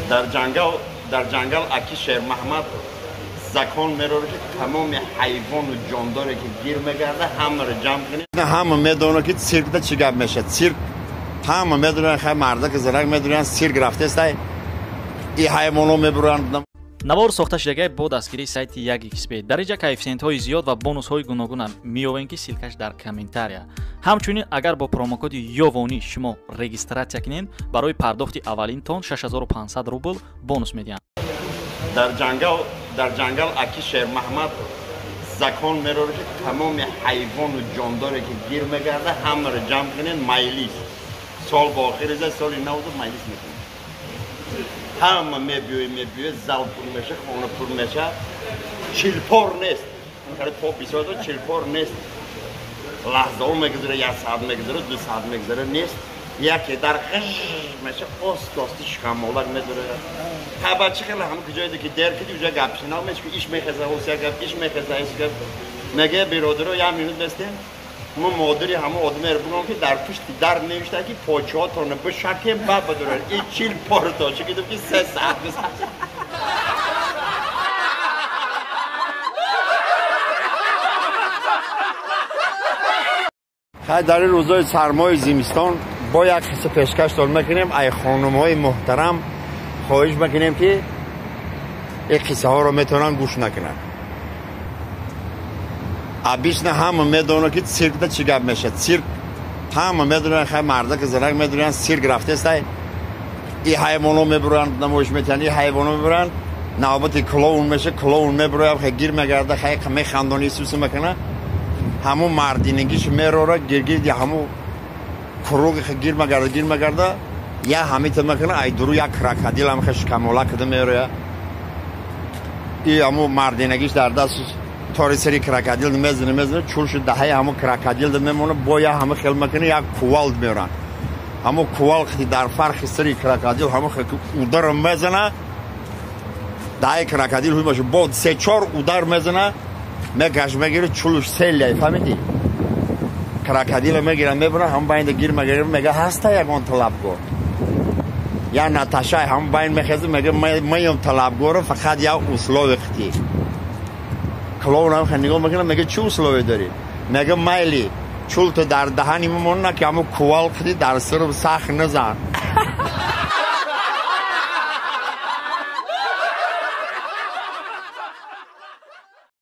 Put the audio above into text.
Дар ҷангал аки Шермаҳмад закон мерорад, ки тамоми ҳайвону ҷондоре ки гир мегарда, ҳамаро ҷамъ кунед. Ҳама медонад, ки циркда чӣ гап мешавад. Цирк ҳама медонанд, хай мардаки зарак медонанд, цирк рафтестай, и ҳайвонҳо мебуранд. Навор сохта шудагай бо дастгирии сайти 1xb. Дар инҷа коэффисиентҳои зиёд ва бонусҳои гуногуна меёбем, ки ссылкаш дар комментария. Ҳамчунин агар бо промокоди Ёвонӣ шумо регистратсия кунед, барои пардохти аввалинтон 6500 рубл бонус медиҳанд. Дар ҷангал аки Шермаҳмад закон мерорад, ки тамоми ҳайвону ҷондоре ки гир мегарда, ҳамаро ҷамъ кунед. Майлис сол ба охир реза, соли навду майлис мекунед. Ҳама мебиёй, зал пур меша, хона пур меша, чилпор нест. По бисёр чилпор нест. Лаҳзао мегузара, як соат мегузара, 2 соат мегузара, нест. Яке дар ғж меша, ост-ости шикамолак медора. Хаба чӣ хеле ҳама куҷое ки дер киди, уҷа гапшинав меш, ки иш мехеза, ҳосия гап иш мехеза, иш гап меге. Биродаро, як минут бестем, мо модари ҳама одамеро бугам, ки дар пушти дар навишта, ки почаҳотонро бишакем, ба бадорад. И 40 пор то чӣ кидум, ки 3 саат гузашт. Хай, дар ин рӯзои сармои зимистон бо як қисса пешкаш дор мекунем. Ай хонумҳои муҳтарам хоҳиш мекунем, ки ин қиссаҳоро метавонанд гӯш накунанд. Обычно ҳама медонад, ки циркда чӣ гап мешавад. Цирк ҳама медонанд, хай мардаки зарак медонанд, цирк рафтестай, и ҳайвонҳо мебуранд, намоиш метиҳанд, и ҳайвонҳо мебуранд. Навбати клоун меша, клоун мебурояд, хай гир мегарда, хай механдони, исуса мекуна, ҳамун мардинагиш мерора, гиргирди ҳамун круги гир мегарда, гир мегарда, я ҳамита мекуна, ай дуру як крокодил ҳам хе шикамола кида мероя. И ҳамун мардинагиш дар дастш тори сари крокодил мезана, мезана, чулшу даҳаи ҳамун крокодил мемона. Бо я ҳама хел мекуна, як кувалд меоранд, ҳамун кувалд дар фархи сари крокодил ҳамун удар мезана, даҳаи крокодил ҳуй баша. Бо се чор удар мезана, мекаш мегира, чулуш селяй, фаҳмидӣ? Крокодила мегира, мебура, ҳам байнда гир мегира, мега: «Ҳаста ягон талабгор?» Я Наташай ҳам байн мехеза, мега: «Маям талабгора, фақат як условие хити». Клоун ҳам нигоҳ мекунам, мега: «Чӣ условие дорӣ?» Мега: «Майли, чулто дар даҳани мемонна, ки ҳамун кувалд хити дар сирм сахт назан».